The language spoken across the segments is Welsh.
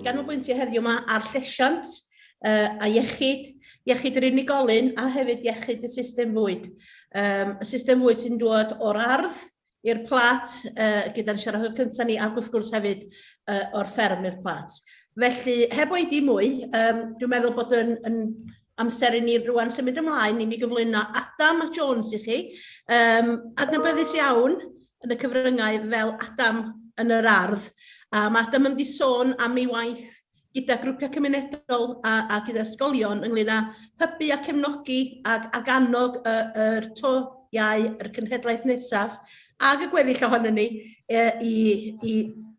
i ganolbwyntio heddiw yma ar llesiant a iechyd, iechyd yr unigolyn a hefyd iechyd y system fwyd. Um, y system fwyd sy'n dod o'r ardd i'r plat uh, gyda'n siaradwr cyntaf ni ac wrth gwrs hefyd uh, o'r fferm i'r plat. Felly, heb oedi mwy, um, dwi'n meddwl bod yn, yn amser i ni rwan symud ymlaen i mi gyflwyno Adam Jones i chi. Um, adnabyddus iawn yn y cyfryngau fel Adam yn yr ardd. A mae Adam yn mynd i sôn am ei waith gyda grwpiau cymunedol a, a gyda ysgolion ynglyn â hybu a cefnogi ac, ac annog y, yr to iau, yr cenhedlaeth nesaf, ag y gweddill ohono ni e, i, i,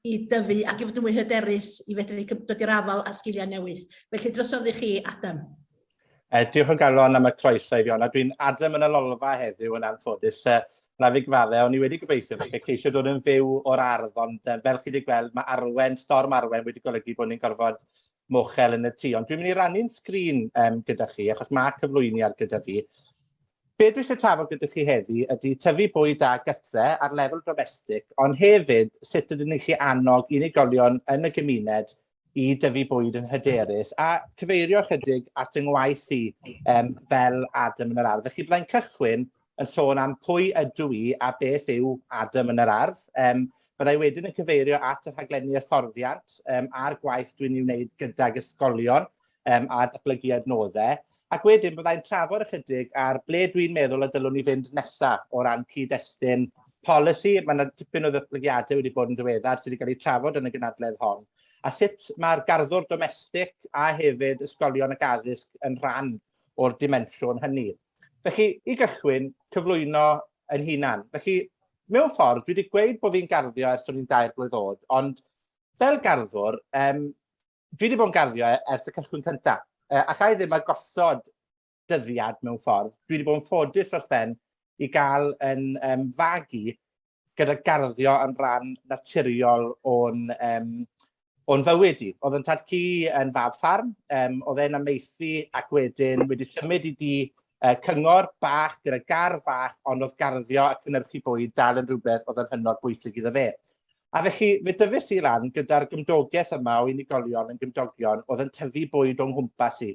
i dyfu ac i fod yn mwy hyderus i fedru dod i'r afael â sgiliau newydd. Felly drosodd i chi, Adam. E, diolch o galon am y croeso i Fiona. Dwi'n Adam yn y lolfa heddiw yn anffodus. E, na fi gyfadde, o'n i wedi gobeithio falle ceisio dod yn fyw o'r ardd, ond e, fel chi wedi gweld, mae Arwen, Storm Arwen wedi golygu bod ni'n gorfod mochel yn y tŷ. Ond dwi'n mynd i rannu'n sgrin um, gyda chi, achos mae cyflwyniad gyda fi. Be dwi eisiau trafod gyda chi heddi ydy tyfu bwyd da gytre ar lefel domestig, ond hefyd sut ydyn ni'n chi annog unigolion yn y gymuned i dyfu bwyd yn hyderus a cyfeirio chydig at yng ngwaith i um, fel Adam yn yr ardd. Felly byddai'n cychwyn yn sôn am pwy ydw i a beth yw Adam yn yr ardd. Um, byddai wedyn yn cyfeirio at y rhaglenni hyfforddiant um, a'r gwaith dwi'n ei wneud gydag ysgolion um, a datblygu adnoddau. Ac wedyn byddai'n trafod ychydig ar ble dwi'n meddwl y dylwn ni fynd nesaf o ran cyd-destun polisi. Mae yna tipyn o ddatblygiadau wedi bod yn ddiweddar sydd wedi cael eu trafod yn y gynadledd hon. A sut mae'r garddwr domestig a hefyd ysgolion ac addysg yn rhan o'r dimensiwn hynny. Felly, i gychwyn, cyflwyno yn hunan. Felly, mewn ffordd, dwi wedi gweud bod fi'n garddio ers o'n i'n dair blwydd oed, ond fel garddwr, um, dwi wedi bod yn garddio e ers y cychwyn cyntaf. Uh, ac ai ddim a gosod dyddiad mewn ffordd. Dwi wedi bod yn ffodus dros ben i gael yn um, fagu gyda garddio yn rhan naturiol o'n, um, o'n fywyd i. Oedd yn tad cu yn fab ffarm, um, oedd e'n amaethu ac wedyn wedi symud i di uh, cyngor bach gyda gar fach, ond oedd garddio a cynnyrchu bwyd dal yn rhywbeth oedd yn hynod bwysig iddo fe. A felly, fe dyfes i lan gyda'r gymdogaeth yma o unigolion yn gymdogion oedd yn tyfu bwyd o'n nghwmpas i.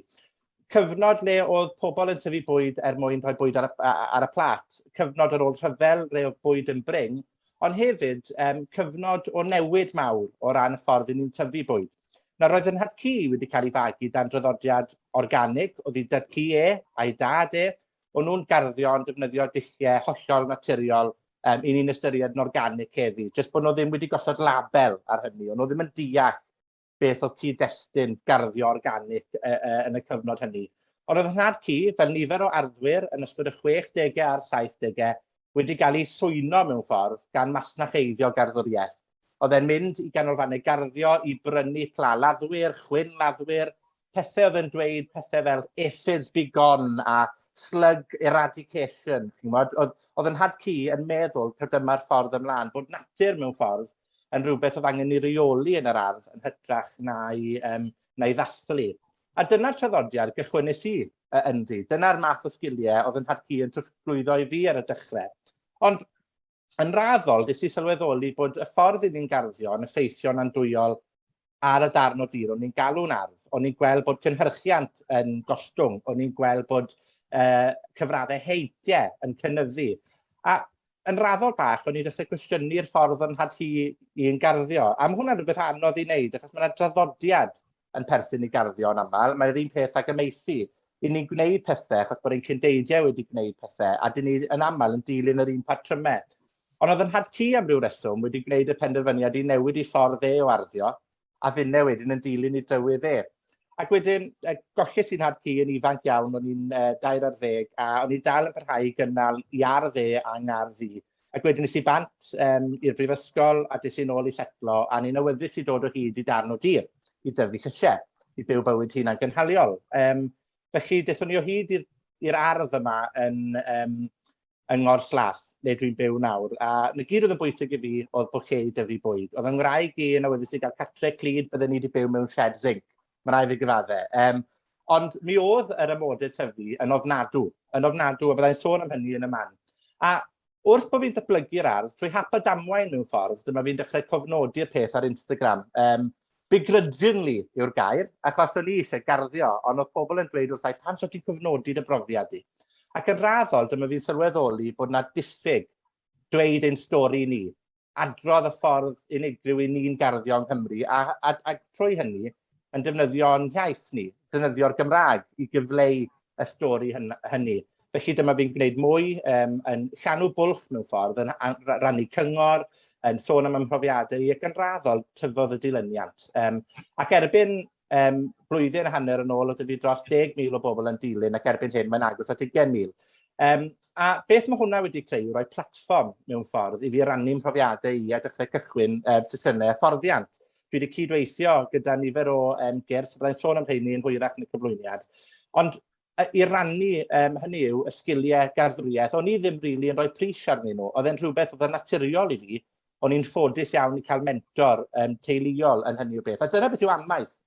Cyfnod le oedd pobl yn tyfu bwyd er mwyn rhoi bwyd ar y, ar y plat, cyfnod ar ôl rhyfel le oedd bwyd yn brin, ond hefyd um, cyfnod o newid mawr o ran y ffordd i ni'n tyfu bwyd. Nawr, roedd yn nhad-cu wedi cael ei fagu dan draddodiad organig, oedd ei dad-cu e a'i dad e, o'n nhw'n garddio yn defnyddio dulliau hollol naturiol um, i ni'n ystyried yn organic heddi. Jyst bod nhw ddim wedi gosod label ar hynny, o'n nhw ddim yn deall beth oedd cyd-destun garddio organic uh, uh, yn y cyfnod hynny. Ond oedd nhad cu, fel nifer o arddwyr yn ystod y 60au a'r 70au, wedi cael ei swyno mewn ffordd gan masnacheiddio garddwriaeth. Oedd e'n mynd i ganolfannau garddio i brynu pla laddwyr, chwyn laddwyr, pethau oedd yn dweud pethau fel aphids be gone a slug eradication. Chi'n oedd, oedd yn had cu yn meddwl taw dyma'r ffordd ymlaen, bod natur mewn ffordd yn rhywbeth oedd angen i reoli yn yr ardd yn hytrach na'i, um, na'i ddathlu. A dyna'r traddodiad gychwynnes i ynddi. Dyna'r math o sgiliau oedd yn had cu yn trosglwyddo i fi ar y dechrau. Ond yn raddol, des i sylweddoli bod y ffordd i ni'n garddio yn effeithio'n andwyol ar y darn o dir o'n ni'n galw'n ardd. O'n i'n gweld bod cynhyrchiant yn gostwng, o'n i'n gweld bod uh, cyfraddau heintiau yn cynyddu. A yn raddol bach, o'n i'n dechrau cwestiynu'r ffordd o'n had hi i'n garddio. A mae hwnna'n rhywbeth anodd i wneud, achos mae yna draddodiad yn perthyn i garddio yn aml. Mae'r un peth ag amaethu. I ni'n gwneud pethau achos bod ein cyndeidiau wedi gwneud pethau, a dyn ni yn aml yn dilyn yr un patrymau. Ond oedd yn nhad-cu am ryw reswm wedi gwneud y penderfyniad i newid i ffordd e o arddio, a finne wedyn yn dilyn i drywydd e. Ac wedyn, golles i'n nhad-cu yn ifanc iawn, o'n i'n dair ar ddeg, a o'n i dal yn parhau i gynnal i ardd e a ngardd i. Ac wedyn es i bant um, i'r brifysgol a des i'n ôl i setlo, a ni'n awyddus i dod o hyd i darn o dir, i dyfu llysiau, i byw bywyd hunan gynhaliol. Um, felly, dethon ni o hyd i'r ardd yma yn, um, yng Ngors Las, le dwi'n byw nawr. A na gyd oedd yn bwysig i fi oedd bod lle i dyfu bwyd. Oedd yng ngwraig i yn awyddus i gael catre clyd, bydden ni wedi byw mewn shed zinc. Mae rhaid fi gyfadde. Um, ond mi oedd yr amodau tyfu yn ofnadw, yn ofnadw, a byddai'n sôn am hynny yn y man. A wrth bod fi'n datblygu'r ardd, trwy hap a damwain mewn ffordd, dyma fi'n dechrau cofnodi'r peth ar Instagram. Um, Begrudgingly yw'r gair, achos o'n i eisiau garddio, ond oedd pobl yn dweud wrtha i, pam so ti'n cofnodi dy brofiad di? Ac yn raddol, dyma fi'n sylweddoli bod 'na diffyg dweud ein stori ni, adrodd y ffordd unigryw i ni'n garddio yng Nghymru, a trwy hynny, yn defnyddio'n hiaith ni, defnyddio'r Gymraeg i gyfleu y stori hynny. Felly dyma fi'n gwneud mwy, yn llanw bwlch mewn ffordd, yn rannu cyngor, yn sôn am 'y mhrofiadau i, ac yn raddol tyfodd y dilyniant. Ac erbyn blwyddyn a hanner yn ôl, oedd 'da fi dros 10,000 o bobl yn dilyn, ac erbyn hyn mae'n agos at 20,000. A beth mae hwnna wedi creu yw rhoi platfform mewn ffordd i fi rannu'n mhrofiadau i a dechrau cychwyn sesiynau hyfforddiant. Dwi wedi cydweithio gyda nifer o gyrff, byddai'n sôn am rheini yn hwyrach yn y cyflwyniad. Ond i rannu, hynny yw, y sgiliau garddwriaeth, o'n i ddim rili really yn rhoi pris arnyn nhw. Oedd e'n rhywbeth oedd yn naturiol i fi. O'n i'n ffodus iawn i cael mentor teuluol yn hynny o beth. A dyna beth yw amaeth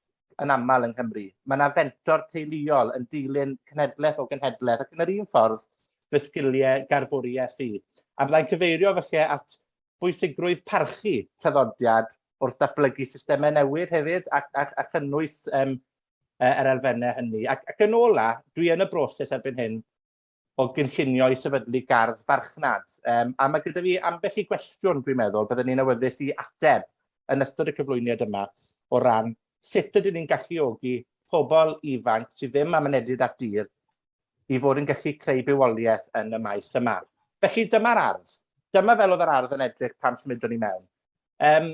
yn aml yng Nghymru. Mae yna fentor teuluol yn dilyn cenhedlaeth o genhedlaeth, ac yn yr un ffordd, fy sgiliau garddwriaeth i. A byddai'n cyfeirio falle at bwysigrwydd parchu traddodiad wrth datblygu systemau newydd hefyd, a chynnwys yr elfennau hynny. Ac yn ola, dwi yn y broses erbyn hyn o gynllunio i sefydlu gardd farchnad. A mae gyda fi ambell i gwestiwn, dwi'n meddwl, byddwn ni'n awyddus i ateb yn ystod y cyflwyniad yma o ran sut ydyn ni'n galluogi pobl ifanc sydd ddim â mynediad at dir i fod yn gallu creu bywoliaeth yn y maes yma. Felly dyma'r ardd. Dyma fel oedd yr ardd yn edrych pan symudon ni mewn.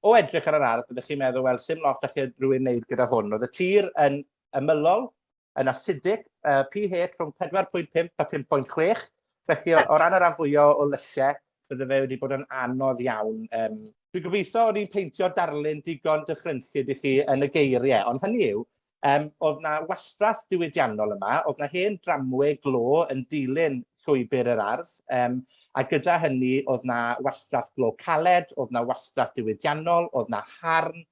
O edrych ar yr ardd, byddech chi'n meddwl, wel, sim lot allai rhywun wneud gyda hwn. Oedd y tir yn ymylol, yn asidig, pH rhwng 4.5 a 5.6. Felly, o ran y rhan fwyaf o lysiau, bydde fe wedi bod yn anodd iawn. Dwi'n gobeithio o'n i'n peintio darlun digon dychrynllyd i chi yn y geiriau, ond hynny yw, oedd 'na wastraff diwydiannol yma, oedd 'na hen dramwy glo yn dilyn llwybr yr ardd, a gyda hynny oedd 'na wastraff glo caled, oedd 'na wastraff diwydiannol, oedd 'na harn,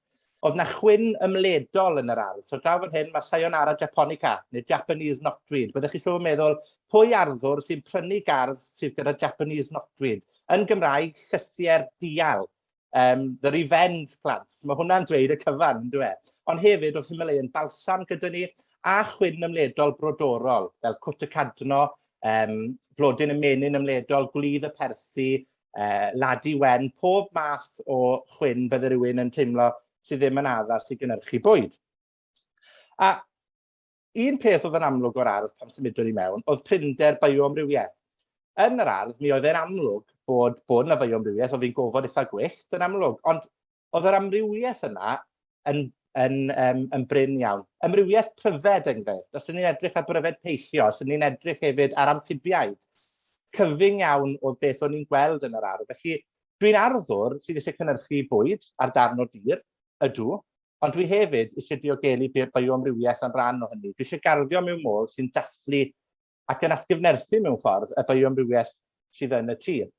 oedd 'na chwyn ymledol yn yr ardd. So draw fan hyn mae Sayonara Japonica, neu Japanese Knotweed. Byddech chi siŵr yn meddwl, pwy arddwr sy'n prynu gardd sydd gyda Japanese Knotweed? Yn Gymraeg, llysiau'r dial. The revenge plants. Mae hwnna'n dweud y cyfan, yn dyw e? Ond hefyd, oedd Himalayan balsam gyda ni, a chwyn ymledol brodorol, fel cwt y cadno, blodyn y menyn ymledol, gwlydd y perthi, ladi wen, pob math o chwyn bydde rhywun yn teimlo sydd ddim yn addas i gynhyrchu bwyd. A un peth oedd yn amlwg o'r ardd pan symudwn i mewn oedd prinder bioamrywiaeth. Yn yr ardd, mi oedd e'n amlwg bod 'na fioamrywiaeth, oedd hi'n gofod eitha gwyllt yn amlwg, ond oedd yr amrywiaeth yna yn brin iawn. Amrywiaeth pryfed, enghraifft, os ydyn ni'n edrych ar bryfed peillio, os ydyn ni'n edrych hefyd ar amffibiaid, cyfyng iawn oedd beth o'n i'n gweld yn yr ardd. Felly, dwi'n arddwr sydd eisiau cynhyrchu bwyd ar darn o dir, ydw, ond dwi hefyd eisiau diogelu bioamrywiaeth yn rhan o hynny. Dwi eisiau garddio mewn modd sy'n dathlu ac yn atgyfnerthu mewn ffordd y bioamrywiaeth sydd yn y tir.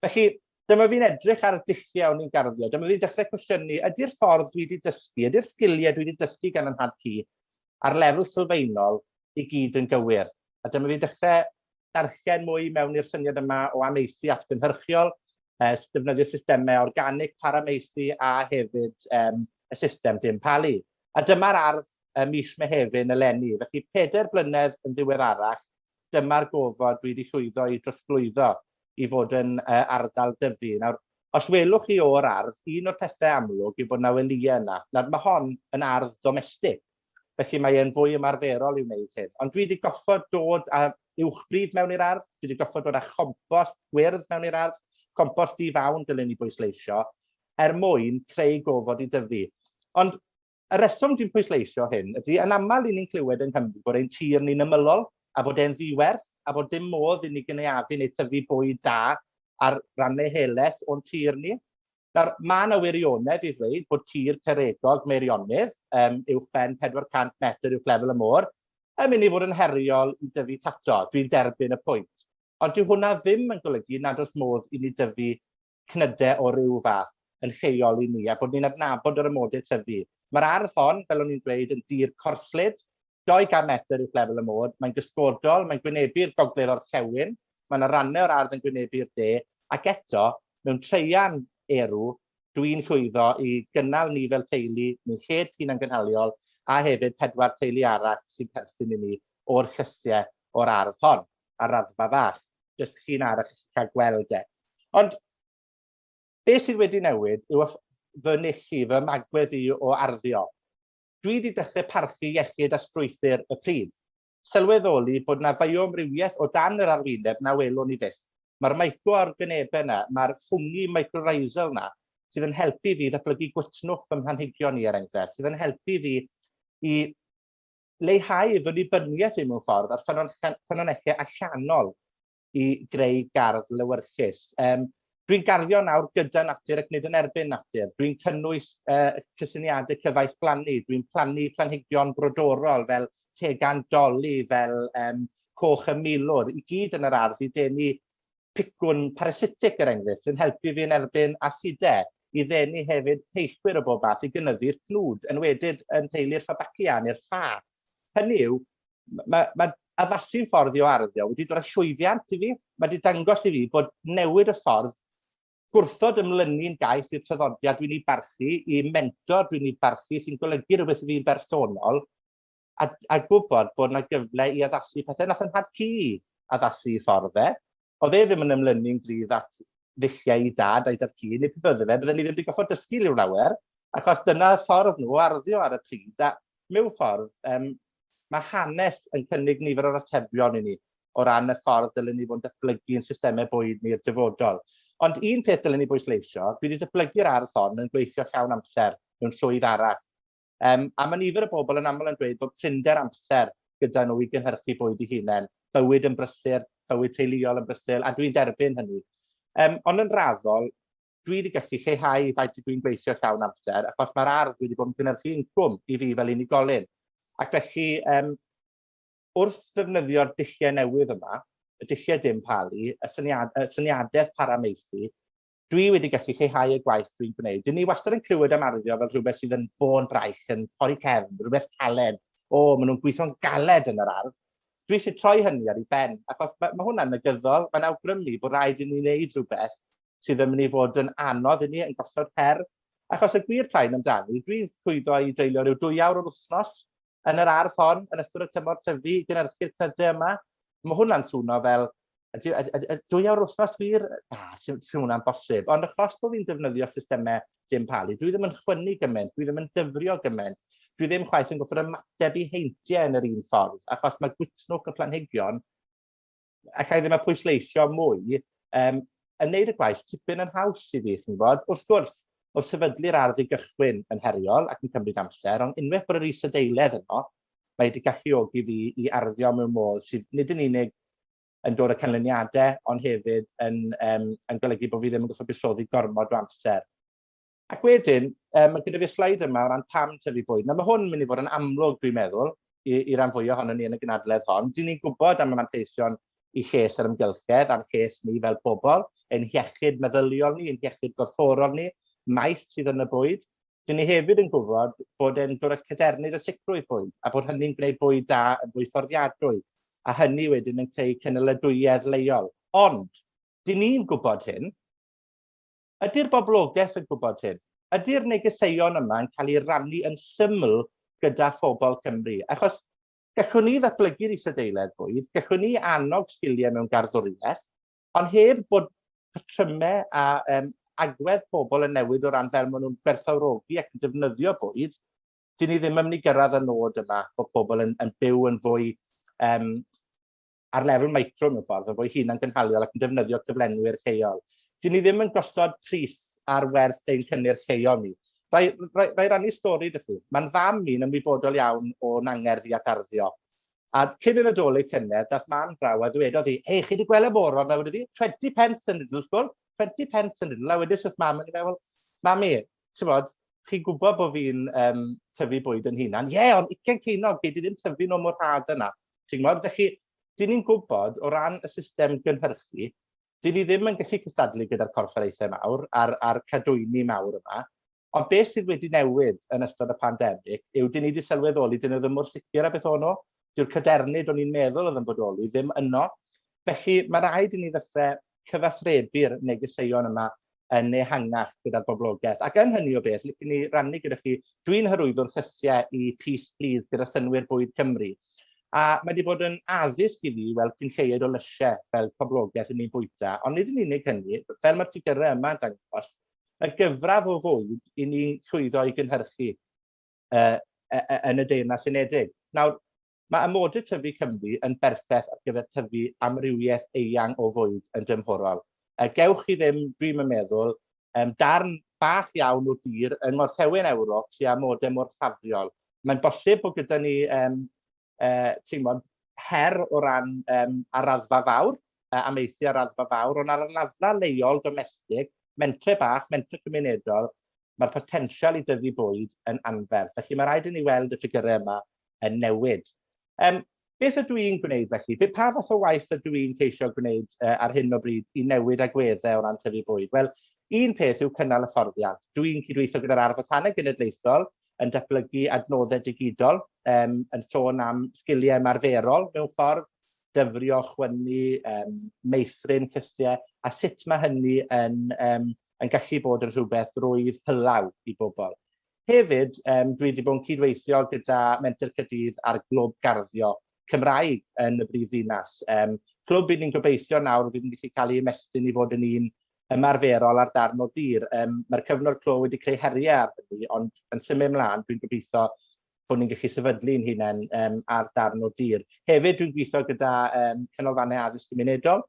Felly, dyma fi'n edrych ar y dulliau o'n i'n garddio. Dyma fi'n dechrau cwestiynu, ydy'r ffordd dwi wedi dysgu, ydy'r sgiliau dwi wedi dysgu gan 'y nhad-cu ar lefel sylfaenol i gyd yn gywir? A dyma fi'n dechrau darllen mwy mewn i'r syniad yma o amaethu atgynhyrchiol, defnyddio systemau organig paramaethu a hefyd y system dim palu. A dyma'r ardd ym mis Mehefin eleni. Felly, 4 blynedd yn ddiweddarach, dyma'r gofod dwi wedi llwyddo i drosglwyddo i fod yn ardal dyfu. Nawr, os welwch chi o'r ardd, un o'r pethau amlwg yw bod 'na welïau yna. Nawr, mae hon yn ardd domestig, felly mae e'n fwy ymarferol i wneud hyn. Ond dwi wedi goffod dod â uwchbridd mewn i'r ardd, dwi wedi goffod dod â chompost gwyrdd mewn i'r ardd, compost di-fawn dylen ni bwysleisio, er mwyn creu gofod i dyfu. Ond y rheswm dwi'n pwysleisio hyn ydy, yn aml i ni'n clywed yng Nghymru bod ein tir ni'n ymylol a bod e'n ddiwerth a bod dim modd i ni gynaeafu neu tyfu bwyd da ar rannau helaeth o'n tir ni. Nawr, mae yna wirionedd i ddweud bod tir caregog Meirionnydd, uwch ben 400 metr uwch lefel y môr, yn mynd i fod yn heriol i dyfu tato. Dwi'n derbyn y pwynt. Ond dyw hwnna ddim yn golygu nad oes modd i ni dyfu cnydau o ryw fath yn lleol i ni, a bod ni'n adnabod yr amodau tyfu. Mae'r ardd hon, fel o'n i'n dweud, yn dir corslyd, 200 metr uwch lefel y môr, mae'n gysgodol, mae'n gwynebu'r gogledd orllewin, mae yna rannau o'r ardd yn gwynebu'r de, ac eto, mewn traean erw, Dwi'n llwyddo i gynnal ni fel teulu, mewn lled hunangynhaliol, a hefyd pedwar teulu arall sy'n perthyn i ni o'r llysiau o'r ardd hon, ar raddfa fach. Jyst chi'n arall i chi cael gweld e. Ond beth sydd wedi newid yw fy null i, fy ymagwedd i o arddio. Dwi wedi dechrau parchu iechyd a strwythur y pridd. Sylweddoli bod 'na fioamrywiaeth o dan yr arwyneb na welwn ni fyth. Mae'r myco-organebau 'na, mae'r fungi mycorrhizal 'na, sydd yn helpu fi ddatblygu gwytnwch fy mhlanhigion i, er enghraifft, sydd yn helpu fi i leihau fy nibyniaeth i mewn ffordd ar ffynonellau allanol i greu gardd lewyrchus. Dwi'n garddio nawr gyda natur ac nid yn erbyn natur. Dwi'n cynnwys cysyniadau cyfaill blannu. Dwi'n plannu planhigion brodorol fel tegan doli, fel coch y milwr, i gyd yn yr ardd i denu picwn parasitic er enghraifft, sy'n helpu fi yn erbyn asidau, i ddenu hefyd peillwyr o bob math i gynyddu'r cnwd, enwedig yn teulu'r Fabaceae neu'r ffa. Hynny yw, mae addasu'n ffordd i o arddio wedi dod â llwyddiant i fi. Mae wedi dangos i fi bod newid y ffordd, gwrthod ymlynu'n gaeth i'r traddodiad dwi'n ei barchu, i mentor dwi'n ei barchu, sy'n golygu rhywbeth i fi'n bersonol, a gwybod bod yna gyfle i addasu pethau. Nath yn nhad-cu addasu i ffordd e. Oedd e ddim yn ymlynu'n gryf at ddulliau ei dad a'i dad-cu, neu pe bydde fe, bydden ni ddim wedi gorfod dysgu rhyw lawer, achos dyna'r ffordd nhw o arddio ar y pryd. A mewn ffordd, mae hanes yn cynnig nifer o'r atebion i ni o ran y ffordd dylen ni fod yn datblygu ein systemau bwyd ni i'r dyfodol. Ond un peth dylen ni bwysleisio, dwi wedi datblygu'r ardd hon yn gweithio llawn amser mewn swydd arall. A mae nifer o bobl yn aml yn dweud bod prinder amser gyda nhw i gynhyrchu bwyd eu hunain, bywyd yn brysur, bywyd teuluol yn brysur, a dwi'n derbyn hynny. Ond yn raddol, dwi wedi gallu lleihau faint ydw i'n gweithio llawn amser, achos mae'r ardd wedi bod yn cynhyrchu incwm i fi fel unigolyn. Ac felly, wrth ddefnyddio'r dulliau newydd yma, y dulliau dim palu, y syniadaeth paramaethu, dwi wedi gallu lleihau y gwaith dwi'n gwneud. Dyn ni wastad yn clywed am arddio fel rhywbeth sydd yn bôn braich, yn torri cefn, rhywbeth caled. O, maen nhw'n gweithio'n galed yn yr ardd. Dwi eisiau troi hynny ar ei ben, achos mae hwnna'n negyddol. Mae'n awgrymu bod rhaid i ni wneud rhywbeth sydd yn mynd i fod yn anodd i ni, yn gosod her. Achos y gwir plaen amdani, dwi'n llwyddo i dreulio rhyw 2 awr yr wythnos yn yr ardd hon, yn ystod y tymor tyfu, i gynhyrchu'r cnydau yma. Mae hwnna'n swno fel, 2 awr wythnos wir? Na, sy'n hwnna'n bosib. Ond achos bod fi'n defnyddio systemau dim palu, dwi ddim yn chwynnu gymaint, dwi ddim yn dyfrio gymaint, dwi ddim chwaith yn gorfod ymateb i heintiau yn yr un ffordd, achos mae gwytnwch y planhigion, allai ddim y pwysleisio mwy, yn neud y gwaith tipyn yn haws i fi, chi'n gwybod. Wrth gwrs, wrth sefydlu'r ardd i gychwyn yn heriol ac yn cymryd amser, ond unwaith bod yr isadeiledd yno, mae wedi galluogi fi i arddio mewn modd sydd nid yn unig yn dod â canlyniadau, ond hefyd yn golygu bod fi ddim yn gorfod buddsoddi gormod o amser. Ac wedyn, mae gyda fi'r sleid yma o ran pam tyfu bwyd. Nawr, mae hwn yn mynd i fod yn amlwg, dwi'n meddwl, i ran fwyaf ohonon ni yn y gynadledd hon. Dyn ni'n gwybod am y manteision i lles yr amgylchedd a'n lles ni fel pobl, ein hiechyd meddyliol ni, ein hiechyd gorfforol ni, maeth sydd yn y bwyd. Dyn ni hefyd yn gwybod bod e'n dod â cadernid a sicrwydd bwyd, a bod hynny'n gwneud bwyd da yn fwy fforddiadwy, a hynny wedyn yn creu cynaladwyedd leol. Ond, dyn ni'n gwybod hyn. Ydy'r boblogaeth yn gwybod hyn? Ydy'r negeseuon yma yn cael eu rannu yn syml gyda phobl Cymru? Achos gallwn ni ddatblygu'r isadeiledd bwyd, gallwn ni annog sgiliau mewn garddwriaeth, ond heb bod patrymau a agwedd pobl yn newid o ran fel maen nhw'n gwerthfawrogi ac yn defnyddio bwyd, dyn ni ddim yn mynd i gyrraedd y nod yma bod pobl yn byw yn fwy ar lefel micro mewn ffordd, yn fwy hunangynhaliol ac yn defnyddio cyflenwyr lleol. Dyn ni ddim yn gosod pris ar werth ein cynnyrch lleol ni. Rai rannu stori 'da chi. Mae'n fam i'n ymwybodol iawn o nangerdd i at arddio. A cyn y Nadolig llynedd, dath mam draw a ddwedodd hi, "Hei, chi wedi gweld y moron 'ma?" Wedodd hi, "20 pence yn Lidl, sgwl, 20 pence yn Lidl." A wedes wrth mam, o'n i'n meddwl, "Mami, ti'n chi'n gwybod bod fi'n tyfu bwyd yn hunan." "Ie, yeah, ond 20 ceiniog, gei di ddim tyfu nhw mor rhad yna." Ti'n gwybod? Felly, dyn ni'n gwybod o ran y system gynhyrchu, dyn ni ddim yn gallu cystadlu gyda'r corfforaethau mawr a'r cadwyni mawr yma. Ond beth sydd wedi newid yn ystod y pandemig yw dyn ni wedi sylweddoli dyn nhw ddim mor sicr â beth o'n nhw. Dyw'r cadernid o'n i'n meddwl oedd yn bodoli ddim yno. Felly mae rhaid i ni ddechrau cyfathrebu'r negeseuon yma. yn ehangach gyda'r boblogaeth. Ac yn hynny o beth, licen i rannu gyda chi, dwi'n hyrwyddwr llysiau i Peace Please gyda Synnwyr Bwyd Cymru. A mae wedi bod yn addysg i fi weld cyn lleied o lysiau fel poblogaeth yn ni'n bwyta, ond nid yn unig hynny, fel mae'r ffigyrau yma'n dangos, y gyfradd o fwyd i ni'n llwyddo i gynhyrchu yn y Deyrnas Unedig. Nawr, Mae amodau tyfu Cymru yn berffaith ar gyfer tyfu amrywiaeth eang o fwyd yn dymhorol. Gewch chi ddim, dwi'm yn meddwl, darn bach iawn o dir yng ngorllewin Ewrop sydd â amodau mor ffafriol. Mae'n bosib bod gyda ni um, ti'n gwybod, her o ran ar raddfa fawr, amaethu ar raddfa fawr, ond ar raddfa leol, domestig, mentre bach, mentre cymunedol, mae'r potensial i dyfu bwyd yn anferth. Felly mae rhaid i ni weld y ffigyrau yma yn newid. Beth ydw i'n gwneud felly? Be, pa fath o waith ydw i'n ceisio gwneud ar hyn o bryd i newid agweddau o ran tyfu bwyd? Wel, un peth yw cynnal hyfforddiant. Dwi'n cydweithio gyda'r Ardd Fotaneg Genedlaethol yn datblygu adnoddau digidol, yn sôn am sgiliau ymarferol mewn ffordd, dyfrio, chwynnu, meithrin llysiau, a sut mae hynny yn gallu bod yn rhywbeth rwydd hylaw i bobl. Hefyd, dwi wedi bod yn cydweithio gyda Menter Caerdydd ar glwb garddio Cymraeg yn y brif ddinas. Clwb i ni'n gobeithio nawr fydd yn gallu cael ei ymestyn i fod yn un ymarferol ar darn o dir. Mae'r cyfnod clo wedi creu heriau ar hynny, ond yn symud ymlaen, dwi'n gobeithio bod ni'n gallu sefydlu'n hunain ar darn o dir. Hefyd, dwi'n gweithio gyda canolfannau addysg gymunedol.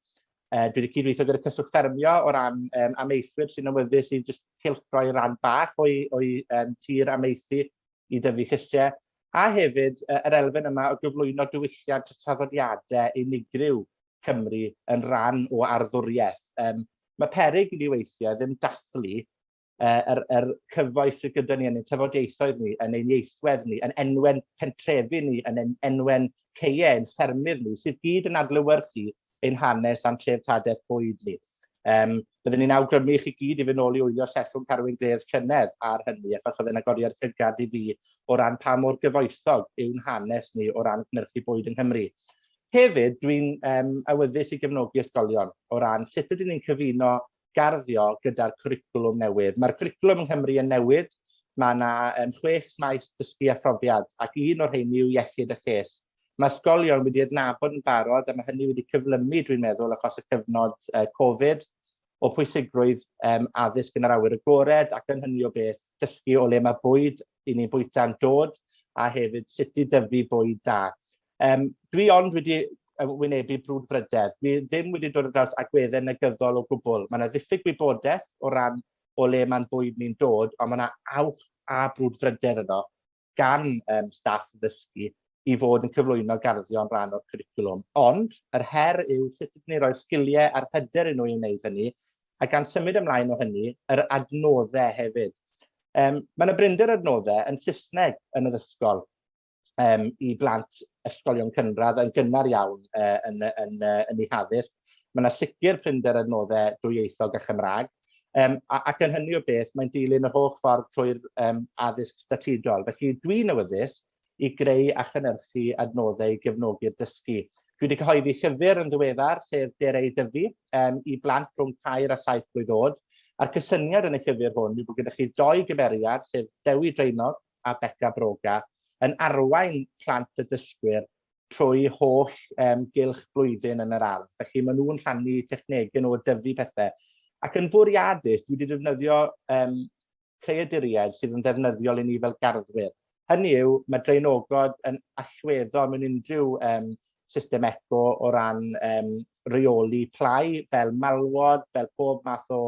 Dwi wedi cydweithio gyda Cyswllt Ffermio o ran amaethwyr sy'n awyddus i jyst cylchdroi ran bach o'i tir amaethu i dyfu llysiau. A hefyd yr elfen yma o gyflwyno diwylliant a traddodiadau unigryw Cymru yn rhan o arddwriaeth. Mae peryg i ni weithiau ddim dathlu yr cyfoeth sydd gyda ni yn ein tafodieithoedd ni, yn ein ieithwedd ni, yn enwen pentrefi ni, yn ein enwen ceie, ein ffermydd ni, sydd gyd yn adlewyrchu ein hanes a'n treftadaeth bwyd ni. Byddwn ni'n awgrymu i chi gyd i fynd nôl i wylio sesiwn Carwyn Graves llynedd ar hynny, achos oedd e'n agoriad llygad i fi o ran pa mor gyfoethog yw'n hanes ni o ran cynhyrchu bwyd yng Nghymru. Hefyd, dwi'n awyddus i gefnogi ysgolion o ran sut ydyn ni'n cyfuno garddio gyda'r cwricwlwm newydd. Mae'r cwricwlwm yng Nghymru yn newid. Mae yna 6 maes dysgu a phrofiad, ac un o'r rheiny yw iechyd a lles. Mae ysgolion wedi adnabod yn barod, a mae hynny wedi cyflymu, dwi'n meddwl, achos y cyfnod Covid, o pwysigrwydd addysg yn yr awyr agored, ac yn hynny o beth, dysgu o le mae bwyd i ni'n bwyta'n dod, a hefyd sut i dyfu bwyd da. Dwi ond wedi wynebu brwdfrydedd. Dwi ddim wedi dod ar draws agweddau negyddol o gwbl. Mae yna ddiffyg gwybodaeth o ran o le mae'n bwyd ni'n dod, ond mae yna awch a brwdfrydedd yno gan staff ddysgu i fod yn cyflwyno garddio'n rhan o'r cwricwlwm. Ond yr her yw sut ydyn ni'n rhoi'r sgiliau a'r hyder i nhw i wneud hynny, a gan symud ymlaen o hynny, yr adnoddau hefyd. Mae yna brinder adnoddau yn Saesneg yn yr ysgol i blant ysgolion cynradd yn gynnar iawn yn eu haddysg. Mae yna sicr prinder adnoddau dwyieithog a Chymraeg. Ac yn hynny o beth, mae'n dilyn yr holl ffordd trwy'r addysg statudol. Felly dwi'n awyddus i greu a chynhyrchu adnoddau i gefnogi'r dysgu. Dwi wedi cyhoeddi llyfr yn ddiweddar, sef Dere i Dyfu, i blant rhwng 3 a 7 blwydd oed. A'r cysyniad yn y llyfr hwn yw bod gyda chi doi gymeriad, sef Dewi Draenog a Beca Broga, yn arwain plant y dysgwyr trwy holl gylch blwyddyn yn yr ardd. Felly maen nhw'n rhannu technegau nhw o dyfu pethau. Ac yn fwriadus, dwi wedi defnyddio creaduriaid sydd yn ddefnyddiol i ni fel garddwyr. Hynny yw, mae draenogod yn allweddol mewn unrhyw system eco o ran rheoli plâu, fel malwod, fel pob math o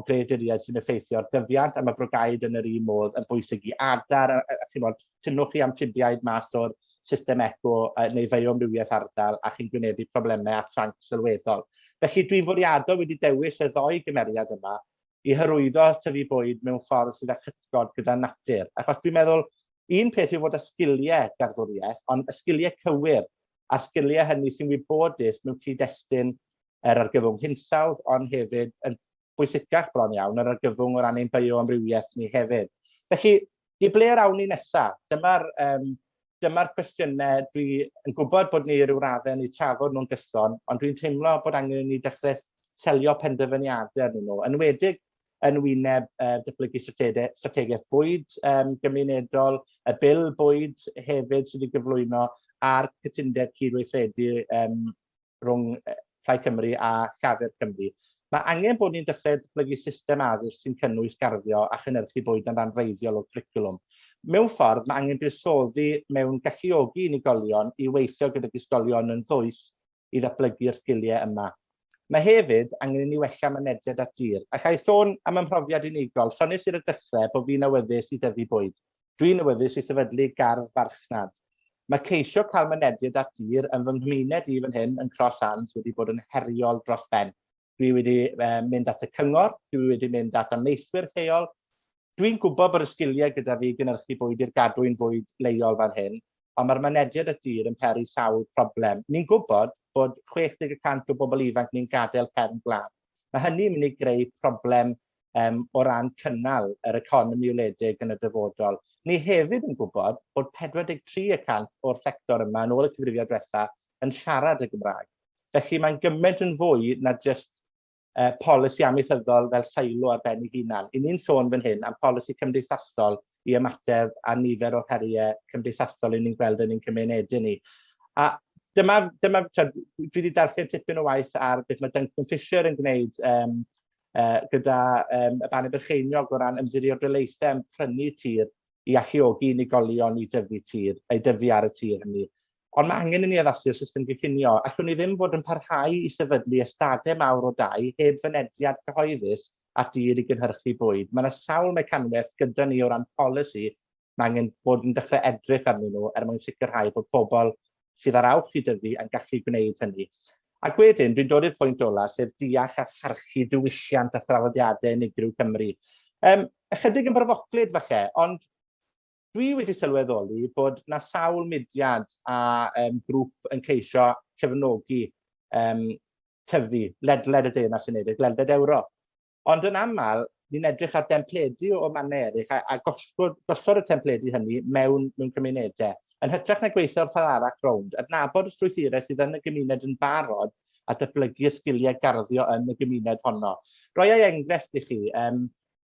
greaduriaid sy'n effeithio ar dyfiant, a mae brogaid yn yr un modd yn bwysig i adar, a chi'n tynnwch chi amffibiaid mas o'r system eco neu fioamrywiaeth ardal, a chi'n gwynebu problemau a tranc sylweddol. Felly dwi'n fwriadol wedi dewis y ddou gymeriad yma i hyrwyddo tyfu bwyd mewn ffordd sydd â chytgord gyda natur. Achos dwi'n meddwl, un peth yw fod â sgiliau garddwriaeth, ond y sgiliau cywir, a'r sgiliau hynny sy'n wybodus mewn cyd-destun yr argyfwng hinsawdd, ond hefyd yn bwysicach bron iawn, yr argyfwng o ran ein bioamrywiaeth ni hefyd. Felly, i ble yr awn ni nesa? Dyma'r cwestiynau dwi yn gwybod bod ni ryw raddau yn eu trafod nhw'n gyson, ond dwi'n teimlo bod angen i ni dechrau selio penderfyniadau arnyn nhw, yn enwedig yn wyneb datblygu strategaeth fwyd gymunedol, y bil bwyd hefyd sydd wedi gyflwyno, a'r cytundeb cydweithredu rhwng Plaid Cymru a Llafur Cymru. Mae angen bod ni'n dechrau datblygu system addysg sy'n cynnwys garddio a chynhyrchu bwyd yn rhan wreiddiol o'r cwricwlwm. Mewn ffordd, mae angen buddsoddi mewn galluogi unigolion i weithio gydag ysgolion yn ddwys i ddatblygu'r sgiliau yma. Mae hefyd angen i ni wella mynediad at dir. A ga i sôn am 'y mhrofiad unigol? Soniais i ar y dechrau bod fi'n awyddus i dyfu bwyd. Dwi'n awyddus i sefydlu gardd farchnad. Mae ceisio cael mynediad at dir yn fy nghymuned i fan hyn yn Cross Hands wedi bod yn heriol dros ben. Dwi wedi mynd at y cyngor, dwi wedi mynd at amaethwyr lleol. Dwi'n gwybod bod y sgiliau gyda fi i gynhyrchu bwyd i'r gadwyn fwyd leol fan hyn, ond mae'r mynediad at dir yn peri sawl problem. Ni'n gwybod bod 60 y cant o bobl ifanc ni'n gadael cefn gwlad. Mae hynny'n mynd i greu problem o ran cynnal yr economi wledig yn y dyfodol. Ni hefyd yn gwybod bod 43 y cant o'r sector yma, yn ôl y cyfrifiad diwetha, yn siarad y Gymraeg. Felly mae'n gymaint yn fwy na jyst polisi amaethyddol fel silo ar ben ei hunan. I ni'n sôn fan hyn am polisi cymdeithasol i ymateb a nifer o'r heriau cymdeithasol i ni'n gweld yn ein cymunedau ni. A dyma, dyma dwi wedi darllen tipyn o waith ar beth mae Duncan Fisher yn gwneud gyda y Bannau Brycheiniog o ran ymddiriedolaethau yn prynu tir i alluogi unigolion i dyfu tir, ei dyfu ar y tir hynny. Ond mae angen i ni addasu'r system gynllunio. Allwn ni ddim fod yn parhau i sefydlu ystadau mawr o dai heb fynediad cyhoeddus at dir i gynhyrchu bwyd. Mae yna sawl mecanwaith gyda ni o ran polisi mae angen bod yn dechrau edrych arnyn nhw er mwyn sicrhau bod pobl sydd ar awch i dyfu yn gallu gwneud hynny. Ac wedyn, dwi'n dod i'r pwynt ola, sef deall a pharchu diwylliant a thraddodiadau unigryw Cymru. Ychydig yn bryfoclyd falle, ond dwi wedi sylweddoli bod 'na sawl mudiad a grŵp yn ceisio cefnogi tyfu ledled y Deyrnas Unedig, ledled Ewrop. Ond yn aml, ni'n edrych ar dempledi o mannau eraill a, a gosod, gosod y templedi hynny mewn, mewn cymunedau. Yn hytrach na gweithio'r ffordd arall rownd, adnabod y strwythurau sydd yn y gymuned yn barod a datblygu y sgiliau garddio yn y gymuned honno. Roi ei enghraifft i chi,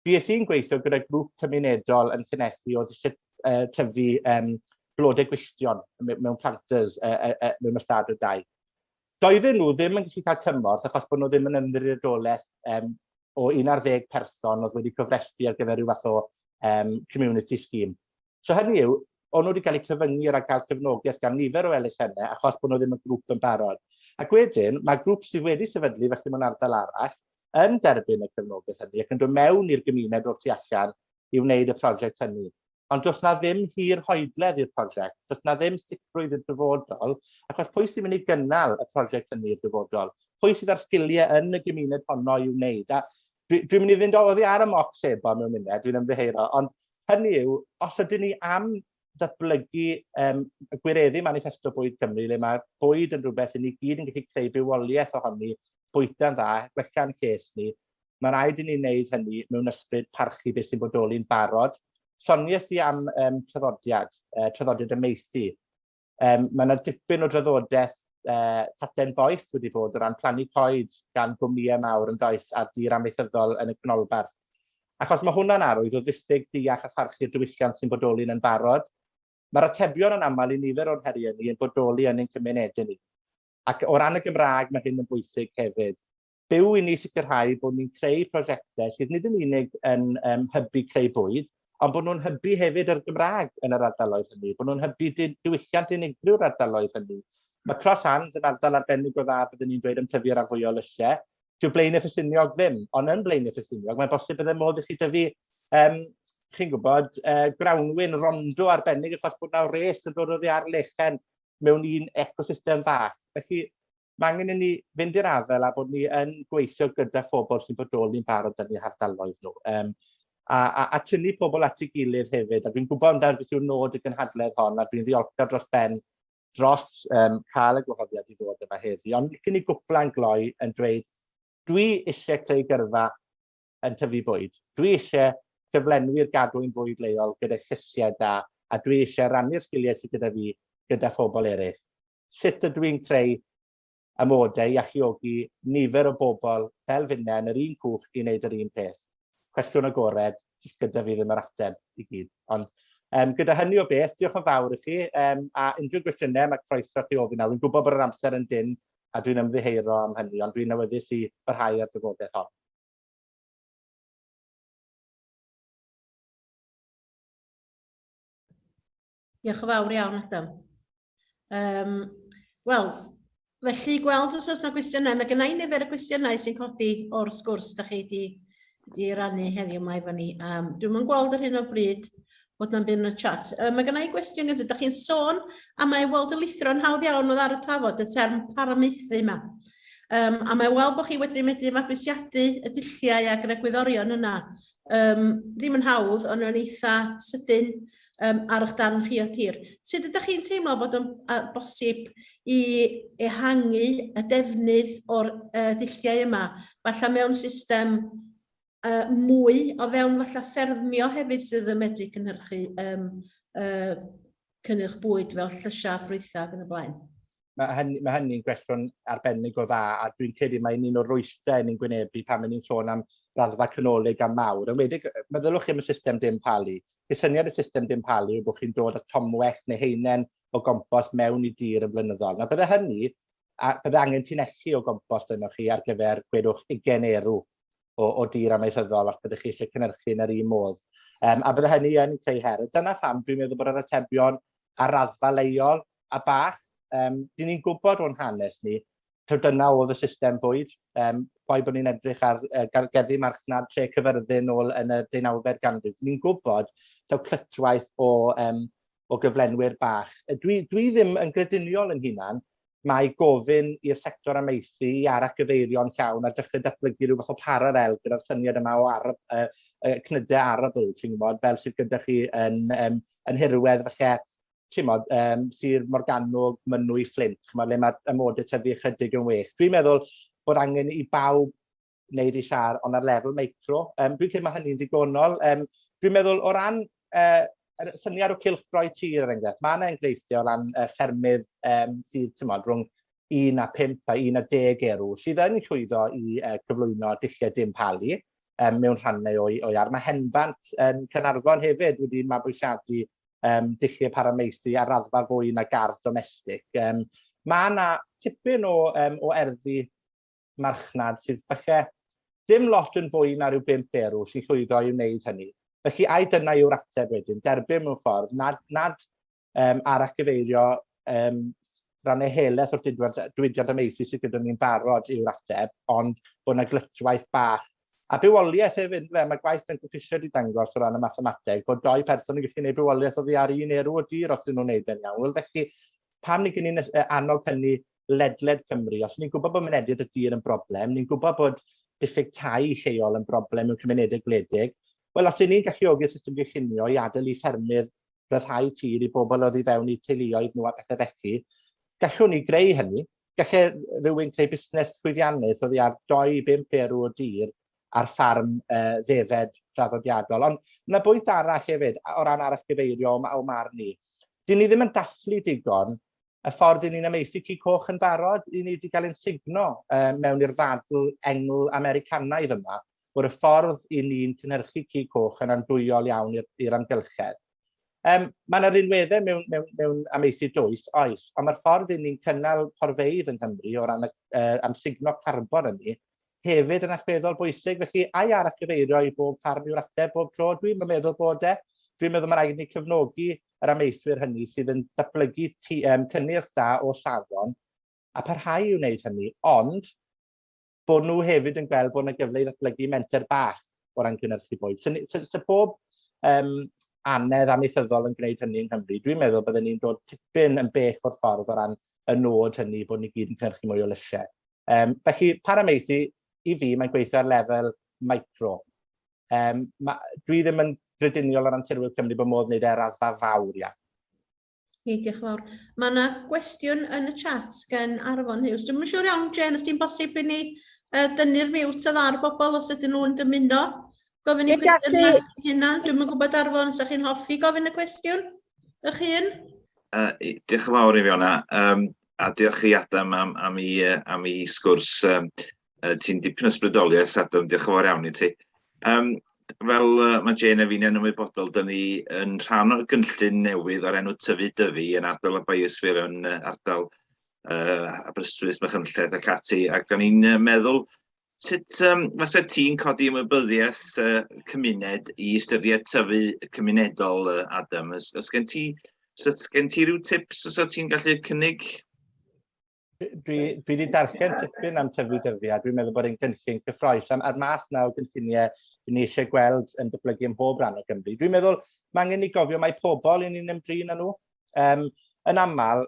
bues i'n gweithio gyda grŵp cymunedol yn Llanelli oedd eisiau tyfu blodau gwylltion mewn planters mewn ystâd o dai. Doedden nhw ddim yn gallu cael cymorth achos bod nhw ddim yn ymddiriedolaeth o 11 person oedd wedi cofrestru ar gyfer rhyw fath o community scheme. So hynny yw, o'n nhw wedi cael eu cyfyngu rhag cael cefnogaeth gan nifer o elusennau achos bod nhw ddim yn grŵp yn barod. Ac wedyn, mae grŵp sydd wedi sefydlu felly mewn ardal arall yn derbyn y cefnogaeth hynny ac yn dod mewn i'r gymuned o'r tu allan i wneud y prosiect hynny. Ond does 'na ddim hir hoedledd i'r prosiect, does 'na ddim sicrwydd i'r dyfodol, achos pwy sy'n mynd i gynnal y prosiect hynny i'r dyfodol? Pwy sydd â'r sgiliau yn y gymuned honno i'w wneud? A dwi'n dwi mynd i fynd oddi ar y moc sebo mewn munud, dwi'n ymddiheuro, ond hynny yw, os ydyn ni am ddatblygu y gwireddu Maniffesto Bwyd Cymru, le mae bwyd yn rhywbeth i ni gyd yn gallu creu bywoliaeth ohoni, bwyta'n dda, gwella'n lles ni, Mae rhaid i ni wneud hynny mewn ysbryd parchu beth sy'n bodoli'n barod. Soniais i am traddodiad, traddodiad amaethu. Mae yna dipyn o draddodiaeth taten boeth wedi bod o ran plannu coed gan gwmnïau mawr yn does ar dir amaethyddol yn y canolbarth. Achos mae hwnna'n arwydd o ddiffyg deall a pharchu'r diwylliant sy'n bodoli'n yn barod. Mae'r atebion yn aml i nifer o'r heriau ni yn bodoli yn ein cymunedau ni. Ac o ran y Gymraeg, mae hyn yn bwysig hefyd. Byw i ni sicrhau bod ni'n creu prosiectau sydd nid yn unig yn hybu creu bwyd, ond bod nhw'n hybu hefyd yr Gymraeg yn yr ardaloedd hynny, bod nhw'n hybu diwylliant unigryw'r ardaloedd hynny. Mae Cross Hands yn ardal arbennig o dda, byddwn ni'n dweud, am tyfu rhan fwya o lysiau. Dyw Blaenau Ffestiniog ddim, ond yn Blaenau Ffestiniog, mae'n bosib bydde modd i chi dyfu, chi'n gwybod, grawnwin rondo arbennig achos bod 'na wres yn dod oddi ar lechen mewn un ecosystem fach. Felly, mae angen i ni fynd i'r afael a bod ni yn gweithio gyda phobl sy'n bodoli'n barod yn eu hardaloedd nhw. A, a, a tynnu pobl at ei gilydd hefyd. A dwi'n gwybod amdano beth yw'r nod y gynhadledd hon, a dwi'n ddiolchgar dros ben dros cael y gwahoddiad i ddod yma heddi. Ond licen i gwpla'n gloi yn dweud, dwi eisiau creu gyrfa yn tyfu bwyd. Dwi eisiau cyflenwi'r gadwyn fwyd leol gyda llysiau da, a dwi eisiau rannu'r sgiliau sydd gyda fi gyda phobl eraill. Sut ydw i'n creu amodau i alluogi nifer o bobl fel finne yn yr un cwch i wneud yr un peth? Cwestiwn agored, jyst gyda fi ddim yr ateb i gyd. Ond gyda hynny o beth, diolch yn fawr i chi, a unrhyw gwestiynau, mae croeso chi ofyn nawr. Fi'n gwybod bod yr amser yn dynn, a dwi'n ymddiheuro am hynny, ond dwi'n awyddus i barhau â'r drafodaeth hon. Diolch yn fawr iawn, Adam. Wel, felly gweld os oes yna gwestiynau. Mae gennau nifer o gwestiynau sy'n codi o'r sgwrs da chi wedi di rannu heddiw yma efo ni. Dwi'm yn gweld ar hyn o bryd bod na'm byd yn y chat. Mae gennau gwestiwn gyntaf. Da chi'n sôn a mae weld y lithro'n hawdd iawn oedd ar y tafod, y term paramaethu yma. A mae weld bod chi wedi medru mabwysiadu y dulliau ac yr egwyddorion yna. Ddim yn hawdd, ond yn eitha sydyn ar eich darn chi o tir. Sut ydych chi'n teimlo bod yn bosib i ehangu y defnydd o'r dulliau yma, falle mewn system mwy o fewn falle ffermio hefyd sydd yn medru cynhyrchu cynnyrch bwyd fel llysiau a ffrwythau ac yn y blaen? Mae hynny, mae hynny'n gwestiwn arbennig o dda, a dwi'n credu mae'n un o'r rwystrau ni'n gwynebu pan ni'n sôn am raddfa canolig a mawr. Yn wedig, meddylwch chi am y system dim palu. Cysyniad y system dim palu yw bod chi'n dod â tomwellt neu haenen o gompost mewn i dir yn flynyddol. Nawr, bydde hynny, a bydde angen tunelli o gompost yno chi ar gyfer, gwedwch, 20 erw o dir amaethyddol os byddech chi eisiau cynhyrchu yn yr un modd. A bydde hynny yn creu her. Dyna pham dwi'n meddwl bod yr atebion ar raddfa leol a bach. Dyn ni'n gwybod o'n hanes ni, taw dyna oedd y system fwyd. Boi bod ni'n edrych ar gerddi marchnad Tre Cyfyrddin nôl yn y 19fed ganrif. Ni'n gwybod taw clytwaith o gyflenwyr bach. Dwi ddim yn grediniol yn hunan mae gofyn i'r sector amaethu i arallgyfeirio'n llawn a dechrau datblygu rhyw fath o paralel gyda'r syniad yma o cnydau arable, ti'n gwybod, fel sydd gyda chi yn Nhirwedd, falle, ti'n gwybod, Sir Morgannwg, Mynwy, Fflint, chimod, le mae'r amodau tyfu ychydig yn well. Dwi'n meddwl bod angen i bawb wneud ei siâr, ond ar lefel micro. Dwi'n credu mae hynny'n ddigonol. Dwi'n meddwl o ran yr syniad o cylchdroi tir, er enghraifft, mae yna enghreifftiau o ran ffermydd sydd, ti'n modd, rhwng 1 a 5 a 1 a 10 erw, sydd yn llwyddo i cyflwyno dulliau dim palu mewn rhannau o'i ardd. Mae Henbant yn Caernarfon hefyd wedi mabwysiadu dulliau paramaethu ar raddfa fwy na gardd domestig. Mae yna tipyn o erddi marchnad sydd falle dim lot yn fwy na rhyw 5 erw sy'n llwyddo i wneud hynny. Felly, ai dyna yw'r ateb wedyn? Derbyn mewn ffordd nad arallgyfeirio rannau helaeth o'r diwydiant amaethu sydd gyda ni'n barod yw'r ateb, ond bod yna glytwaith bach. A bywoliaeth hefyd, fe, mae gwaith Duncan Fisher wedi dangos o ran y mathemateg, bod doi person yn gallu gwneud bywoliaeth oddi ar un erw o dir os ydyn nhw'n gwneud e'n iawn. Wel, felly, pam ni gen ni'n annog hynny ledled Cymru? Os ni'n gwybod bod mynediad y dir yn broblem, ni'n gwybod bod diffyg tai lleol yn broblem mewn cymunedau gwledig, wel, os y'n ni'n galluogi'r system gynllunio i adael i ffermydd ryddhau tir i bobl oddi fewn eu teuluoedd nhw a pethau felly, gallwn ni greu hynny. Gallai rhywun creu busnes llwyddiannus oddi ar 2 i 5 erw o dir ar ffarm ddefed draddodiadol. Ond yna bwynt arall hefyd, o ran arallgyfeirio o marn i. Dyn ni ddim yn dathlu digon y ffordd i ni'n amaethu cig coch yn barod, i ni wedi cael ein sugno mewn i'r ddadl Engl-Americanaidd yma, bod y ffordd i ni'n cynhyrchu cig coch yn andwyol iawn i'r amgylchedd. Mae yna rinweddau mewn amaethu dwys, oes, ond mae'r ffordd i ni'n cynnal porfeydd yng Nghymru o ran y amsugno carbon ynni hefyd yn allweddol bwysig. Felly, ai arallgyfeirio i bob ffarm yw'r ateb bob tro? Dwi'm yn meddwl bod e. Dwi'n meddwl mae rhaid i ni cefnogi yr amaethwyr hynny sydd yn datblygu cynnyrch da o safon a parhau i wneud hynny, ond bod nhw hefyd yn gweld bod yna gyfle i ddatblygu menter bach o ran cynhyrchu bwyd. So pob anedd amaethyddol yn gwneud hynny yng Nghymru, dwi'n meddwl byddwn ni'n dod tipyn yn bell o'r ffordd o ran y nod hynny bod ni gyd yn cynhyrchu mwy o lysiau. Felly, paramaethu, i fi, mae'n gweithio ar lefel micro. Dwi ddim yn grediniol o ran tirwedd Cymru bod modd wneud e ar raddfa fawr iawn. Ie, diolch yn fawr. Mae yna gwestiwn yn y chat gen Arfon Hughes. Dwi'm yn siŵr iawn, Jane, os di'n bosib i ni dynnu'r mute oddi ar bobl os ydyn nhw'n dymuno gofyn i cwestiwn hynna. Dwi'm yn gwybod, Arfon, os ydych chi'n hoffi gofyn y cwestiwn eich hun? Diolch yn fawr i Fiona. A diolch i Adam am, am, i, am i sgwrs. Um, ti'n dipyn o ysbrydoliaeth, Adam, diolch yn fawr iawn i ti. Um, fel mae Jane a fi'n ymwybodol, dyn ni yn rhan o'r gynllun newydd o'r enw Tyfu Dyfi yn ardal y Biosphere yn ardal Aberystwyth, Machynlleth ac ati. Ac o'n i'n meddwl, sut um, fysa ti'n codi ymwybyddiaeth cymuned i ystyried tyfu cymunedol, Adam? Os, os gen ti, os gen ti rhyw tips os ti'n gallu cynnig? Dwi, dwi wedi darllen tipyn am tyfu dyfu a dwi'n meddwl bod e'n gynllun cyffroes am, a'r math na o gynlluniau ni eisiau gweld yn datblygu ym mhob rhan o Gymru. Dwi'n meddwl mae angen ni gofio mae pobl i ni'n ymdrin â nhw. Um, yn aml,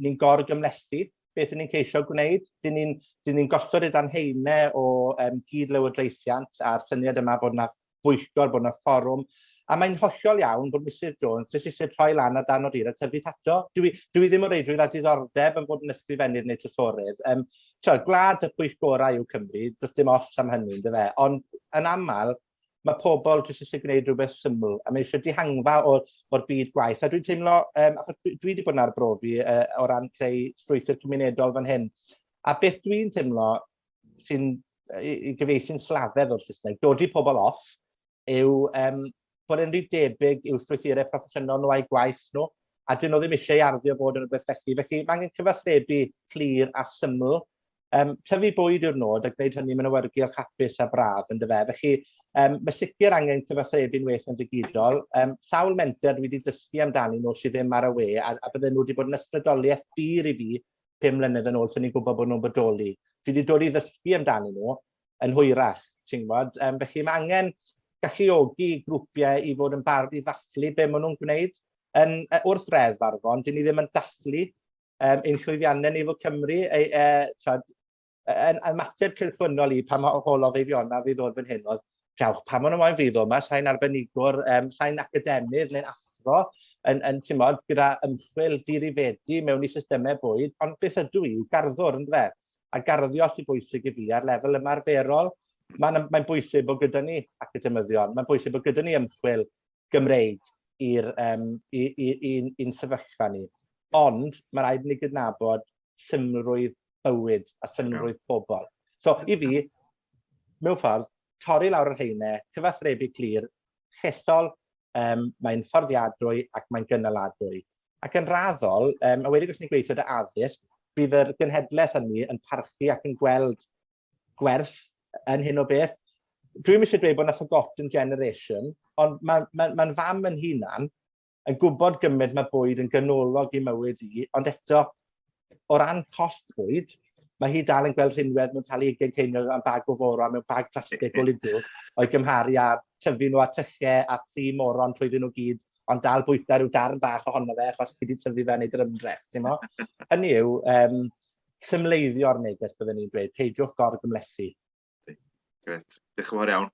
ni'n gorgymhlethu beth ni'n ceisio gwneud. Dyn ni'n ni gosod y danheine o um, gyd-lywodraethiant a'r syniad yma bod yna bwyllgor, bod yna fforwm. A mae'n hollol iawn bod Mrs Jones jyst eisiau troi lan ar dan o dir a tyfu tato. Dwi, dwi ddim o reidrwydd â diddordeb yn bod yn ysgrifennydd neu trysorydd. Um, twel, gwlad y pwyllgorau yw Cymru, does dim os am hynny, ynddo fe. Ond yn aml, mae pobl jyst eisiau gwneud rhywbeth syml, a mae eisiau dihangfa o'r, or byd gwaith. A dwi'n teimlo, um, achos dwi, dwi wedi bod yn arbrofi uh, o ran creu strwythur cymunedol fan hyn, a beth dwi'n teimlo sy'n i, i gyfieithu'n slafedd o'r Saesneg, dodi pobl off, yw um, bod e'n rhy debyg i'w strwythurau proffesiynol nhw a'i gwaith nhw, a dyn nhw ddim eisiau i arddio fod yn rhywbeth felly. Felly mae angen cyfathrebu clir a syml. Um, tyfu bwyd yw'r nod a gwneud hynny mewn awyrgylch hapus a braf, yn dyfe. Felly, um, mae sicr angen cyfathrebu'n well yn ddigidol. Um, sawl menter dwi wedi dysgu amdani nhw sydd ddim ar y we, a, a bydden nhw wedi bod yn ysbrydoliaeth bur i fi pum mlynedd yn ôl, sy'n ni'n gwybod bod nhw'n bodoli. Dwi wedi dod i ddysgu amdanyn nhw yn hwyrach, ti'n gwybod? Um, felly mae angen galluogi grwpiau i fod yn barod i ddathlu be maen nhw'n gwneud. Yn, wrth reddf Arfon, dyn ni ddim yn dathlu um, ein llwyddiannau ni fel Cymru, ei, e, twad, yn ymateb cylchwynnol i pan holodd Eifiona fi ddod fan hyn oedd, diawch, pa maen nhw moyn fi ddod yma, sa'n arbenigwr, um, sa'n academydd neu'n athro, yn, yn ti'n gyda ymchwil dirifedi mewn i systemau bwyd, ond beth ydw i yw garddwr, yn fe? A garddio sy'n bwysig i fi ar lefel ymarferol. Mae'n mae bwysig bod gyda ni academyddion, mae'n bwysig bod gyda ni ymchwil Gymreig i'r um, i, i, i'n, i'n sefyllfa ni. Ond mae rhaid i ni gydnabod symlrwydd bywyd a symlrwydd pobl. So, i fi, mewn ffordd, torri lawr yr heine, cyfathrebu clir, llesol, um, mae'n fforddiadwy ac mae'n gynaladwy. Ac yn raddol, um, a wedi os ni'n gweithio dy addysg, bydd yr genhedlaeth hynny yn parchu ac yn gweld gwerth yn hyn o beth. Dwi'm eisiau dweud bod 'na forgotten generation, ond mae ma, ma fam yn hunan yn gwybod gymaint mae bwyd yn ganolog i mywyd i, ond eto, o ran cost bwyd, mae hi dal yn gweld rhinwedd mewn talu 20 ceiniog am bag o foro mewn bag plastig o Lidl, o'i gymharu â tyfu nhw a tychau a plu moron trwyddyn nhw gyd, ond dal bwyta rhyw darn bach ohono fe achos chi wedi tyfu fe yn neud yr ymdrech, ti'n mo? Hynny yw, um, symleiddio'r neges byddwn ni'n dweud, peidiwch gorgymhlethu. Gret, diolch yn fawr iawn.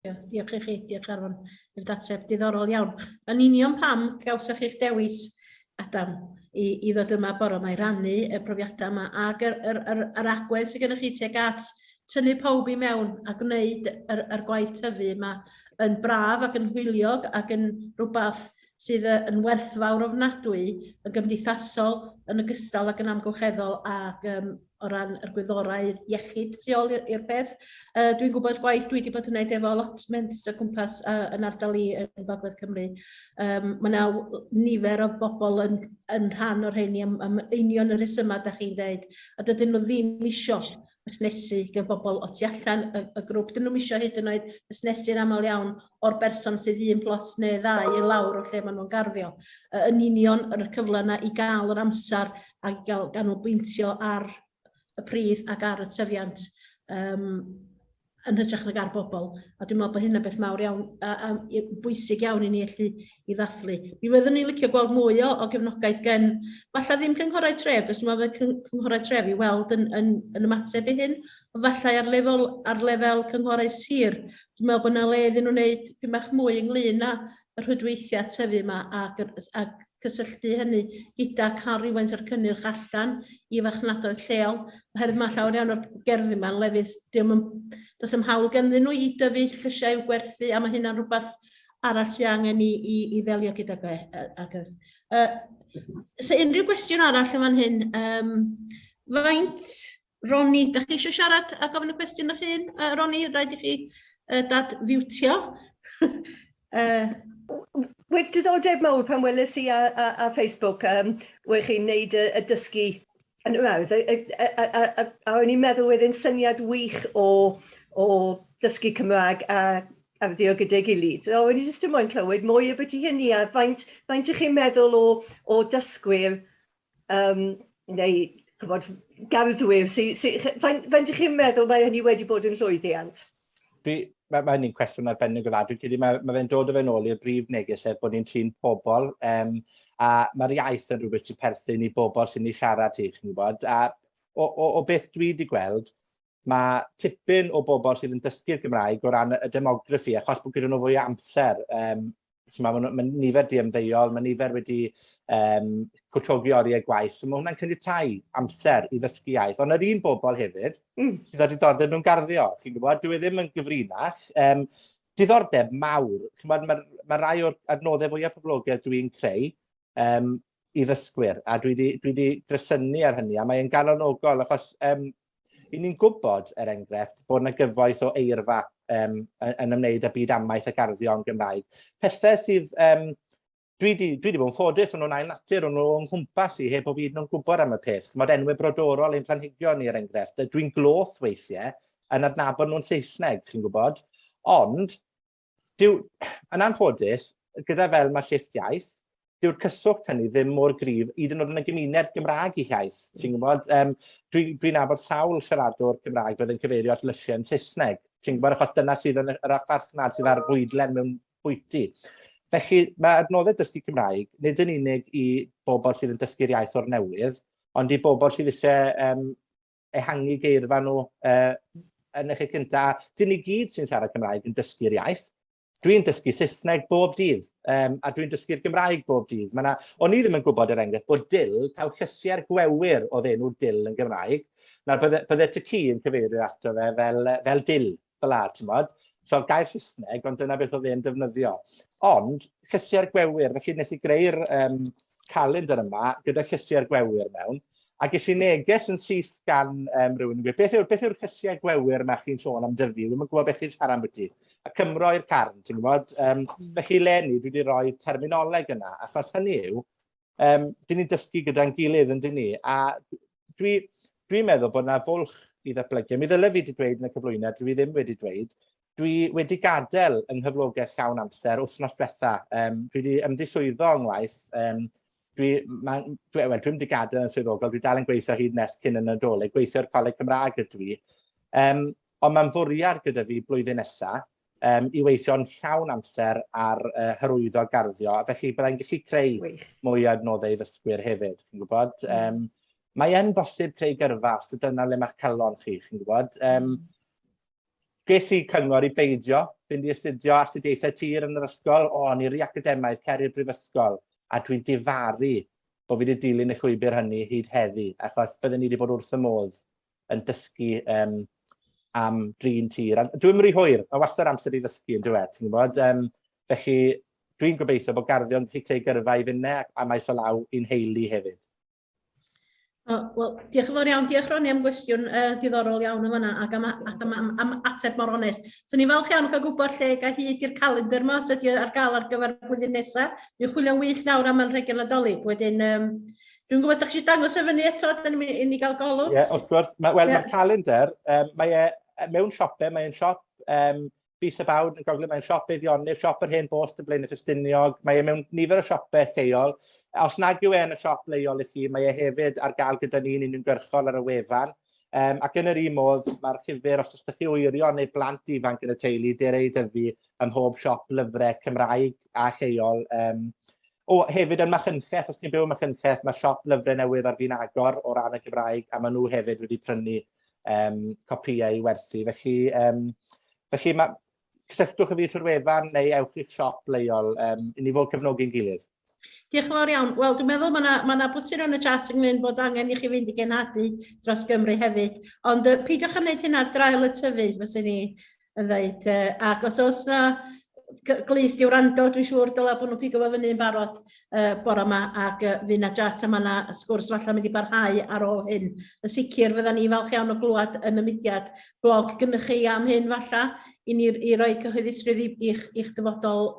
Diolch i chi, diolch Arfon, i'r dateb diddorol iawn. Yn union pam gawsoch chi'ch dewis, Adam, i, i ddod yma bore yma i rannu y profiadau yma ac yr, yr, yr, yr agwedd sydd gennych chi tuag at tynnu pawb i mewn a gwneud yr, yr gwaith tyfu yma yn braf ac yn hwyliog ac yn rhywbeth sydd yn werthfawr ofnadwy yn gymdeithasol yn ogystal ag yn amgylcheddol ac um, o ran yr gwyddorau iechyd tu ôl i'r peth. Uh, dwi'n gwybod gwaith dwi wedi bod yn gwneud efo allotments o gwmpas uh, yn ardal i yn Gogledd Cymru. Um, mae yna nifer o bobl yn, yn rhan o'r rheini am, am union y rhesymau da chi'n dweud, a dydyn nhw ddim isio busnesu gen bobl o tu allan y, y grŵp. Dyn nhw'n isio hyd yn oed busnesu'n aml iawn o'r berson sydd un plot neu ddau i lawr o lle maen nhw'n garddio. Yn union yr cyfle yna i gael yr amser a i gael ganolbwyntio ar y pridd ac ar y tyfiant um, yn hytrach nag ar bobl. A dwi'n meddwl bod hynna'n beth mawr iawn a, a bwysig iawn i ni allu i ddathlu. Mi fyddwn ni'n licio gweld mwy o, o gefnogaeth gen, falle ddim cynghorau tref, cos dwi'n meddwl bod cynghorau tref i weld yn, yn, yn ymateb i hyn, ond falle ar lefel, ar lefel cynghorau sir, dwi'n meddwl bod yna le iddyn nhw wneud pyn bach mwy ynglyn â y rhwydweithiau tyfu yma ac, ac cysylltu hynny gyda cael rhywfaint o'r cynnyrch allan i farchnadoedd lleol, oherwydd mae llawer iawn o'r gerddi yma'n lefydd, diom yn, does dim hawl ganddyn nhw i dyfu llysiau i'w gwerthu, a mae hynna'n rhywbeth arall sydd angen i, i, i ddelio gyda fe. Ac, uh, So unrhyw gwestiwn arall yn fan hyn? Um, faint, Ronnie, da chi eisiau siarad a gofyn y cwestiwn eich hun? Ronnie, rhaid i chi dad-fiwtio. Wedd diddordeb mawr pan weles i ar, ar, ar Facebook, um, wedd chi'n neud y, y dysgu yn yr ardd, a, a, a, a, a, a o'n i'n meddwl wedd e'n syniad wych o, o dysgu Cymraeg a arddio gyda'i gilydd. So, o'n i jyst yn moyn clywed mwy ambiti hynny a faint, faint ych chi'n meddwl o, o dysgwyr um, neu chybod, garddwyr, sy, sy, faint, faint ych chi'n meddwl mae hynny wedi bod yn llwyddiant? Dwi, mae, mae hynny'n cwestiwn arbennig o dda. Dwi'n credu mae, mae fe'n dod o fe'n ôl i'r brif neges sef bod ni'n trin pobl, um, a mae'r iaith yn rhywbeth sy'n perthyn i bobl sy'n ei siarad hi, chi'n gwybod. A o, o, o beth dwi wedi gweld, mae tipyn o bobl sydd yn dysgu'r Gymraeg o ran y demograffi, achos bod gyda nhw fwy o amser, um, so mae, ma, ma nifer di ymddeol, mae nifer wedi um, cwtogi oriau gwaith, so mae hwnna'n caniatáu amser i ddysgu iaith. Ond yr un bobl hefyd sydd â diddordeb mewn garddio, chi'n gwybod, dyw e ddim yn gyfrinach. Um, diddordeb mawr, chi'n gwybod, mae, mae rai o'r adnoddau fwyaf poblogaidd dwi'n creu um, i ddysgwyr, a dwi wedi dwi di gresynu ar hynny, a mae'n galonogol, achos um, i ni'n gwybod, er enghraifft, bod yna gyfoeth o eirfa um, yn ymwneud â byd amaeth a garddio yn Gymraeg. Pethau sydd... Um, dwi wedi dwi di bod yn ffodus, o'n nhw'n ail natur, o'n nhw o'n nghwmpas i, heb o fyd nhw'n gwybod am y peth. Ch'mod, enwau brodorol ein planhigion ni, er enghraifft. Dwi'n gloth weithiau yn adnabod nhw'n Saesneg, chi'n gwybod. Ond, dyw, yn anffodus, gyda fel mae shift iaith, dyw'r cyswllt hynny ddim mor gryf, hyd yn oed yn y gymuned Gymraeg i iaith. Ti'n gwybod? Um, Dwi'n dwi nabod sawl siaradwr Cymraeg bydd yn cyfeirio at lysiau yn Saesneg. Ti'n gwybod, achos dyna sydd yn yr archfarchnad sydd ar fwydlen mewn bwyty. Felly, mae adnoddau dysgu Cymraeg, nid yn unig i bobl sydd yn dysgu'r iaith o'r newydd, ond i bobl sydd eisiau um, ehangu geirfa nhw uh, yn y lle cyntaf. Dyn ni gyd sy'n siarad Cymraeg yn dysgu'r iaith. Dwi'n dysgu Saesneg bob dydd, um, a dwi'n dysgu'r Gymraeg bob dydd. Mae 'na, o'n i ddim yn gwybod er enghraifft bod dill, taw llysiau'r gwewyr oedd enw dill yn Gymraeg. Nawr, bydde, bydde ty ci yn cyfeirio ato fe fel, fel dill, fel la, ti'n bod? So, gair Saesneg, ond dyna beth oedd e'n defnyddio. Ond, llysiau'r gwewyr, felly nes i greu'r um, calendar yma gyda llysiau'r gwewyr mewn, A ges i neges yn syth gan um, rhywun yn gweud, beth yw'r beth yw'r llysiau gwewyr yma chi'n sôn am dyfu? Dwi'm yn gwybod beth chi'n siarad ambiti. A Cymro i'r carn, ti'n gwybod? Um, felly leni, dwi wedi rhoi terminoleg yna, achos hynny yw, um, dyn ni'n dysgu gyda'n gilydd yn dyn ni, a dwi, dwi'n meddwl bod yna fwlch i ddatblygu. Mi ddyle fi wedi dweud yn y cyflwyniad, dwi ddim wedi dweud, dwi wedi gadael yng nghyflogaeth llawn amser wythnos diwetha. Um, dwi wedi ymddiswyddo yng ngwaith, um, dwi, ma, dwi, wel, dwi'n wedi gadael yn swyddogol, dwi dal yn gweithio hyd nes cyn y Nadolig, gweithio i'r Coleg Cymraeg ydw i. Um, ond mae'n fwriad gyda fi blwyddyn nesaf um, i weithio'n llawn amser ar uh, hyrwyddo garddio, a felly byddai'n gallu creu Wych. mwy o adnoddau i ddysgwyr hefyd, chi'n gwybod. Mm. Um, mae yn bosib creu gyrfa, so dyna le mae'ch calon chi, chi'n gwybod. Um, Ges i cyngor i beidio fynd i astudio astudiaethau tir yn yr ysgol. O, o'n i ry academaidd, cer i'r brifysgol. A dwi'n difaru bod fi wedi dilyn y llwybr hynny hyd heddi, achos bydden i wedi bod wrth y modd yn dysgu um, am drin tir. A dwi'n rhy hwyr, mae wastad amser i ddysgu yn dweud, ti'n gwybod? Um, felly, dwi'n gobeithio bod garddio'n gallu creu gyrfa i finne a maes o law i'n heulu hefyd. O, wel, diolch yn fawr iawn. Diolch Ronnie am gwestiwn uh, diddorol iawn yn fanna ac am, ac am, am, am ateb mor onest. So ni'n falch iawn o gael gwybod lle gael hyd i'r calendar yma, os ydy ar gael ar gyfer blwyddyn nesaf. Dwi'n chwilio'n wyllt nawr am anrhegion Nadolig. Wedyn, um, dwi'n gwybod os da chi eisiau dangos e fyny eto, da ni'n i ni gael golwg. Ie, yeah, wrth gwrs. Ma, Wel, yeah. mae'r calendar, um, mae e mewn siopau, mae'n siop um, Bys y Bawd yn Gogledd, mae'n siop Eifionydd, siop yr Hen Bost yn Blaenau Ffestiniog, mae e mewn nifer o siopau lleol. Os nag yw e yn y siop leol i chi, mae e hefyd ar gael gyda ni'n uniongyrchol ar y wefan. Um, ac yn yr un modd, mae'r llyfr, os ydych chi wyrion neu blant ifanc yn y teulu, dere i dyfu ym mhob siop lyfrau Cymraeg a lleol. Um, o, hefyd yn Machynlleth, os chi'n byw yn Machynlleth, mae siop lyfrau newydd ar fin agor o ran y Gymraeg, a maen nhw hefyd wedi prynu um, copïau i werthu. Felly, um, felly ma, cysylltwch â fi trwy'r wefan neu ewch i'ch siop leol um, i ni fod cefnogi'n gilydd. Diolch yn fawr iawn. Wel, dwi'n meddwl mae yna ma, bwtyn yn y chat ynglyn bod angen i chi fynd i genhadu dros Gymru hefyd. Ond uh, peidiwch â wneud hynna ar draul y tyfu, fyswn ni yn dweud. Uh, ac os oes yna... Glust i wrando, dwi'n siŵr dylai bod nhw'n pigo fo fyny yn barod bore yma, ac fydd 'na chat a mae 'na sgwrs falle mynd i barhau ar ôl hyn. Yn sicr, fydda ni falch iawn o glywed yn y mudiad blog gynnych chi am hyn falle, i ni i roi cyhoeddusrwydd i'ch, i'ch dyfodol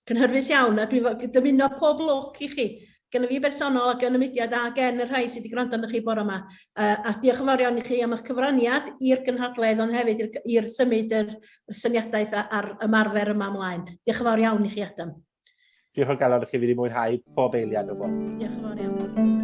cynhyrfus iawn, a dwi'n dymuno pob lwc i chi, gynna fi bersonol ac yn y mudiad a gen y rhai sydd wedi gwrando arnoch chi bore yma. A diolch yn fawr iawn i chi am eich cyfraniad i'r gynhadledd, ond hefyd i'r symud yr syniadaeth a'r ymarfer yma ymlaen. Diolch yn fawr iawn i chi, Adam. Diolch o galon i chi, fi wedi mwynhau pob eiliad o fod. Diolch yn fawr iawn.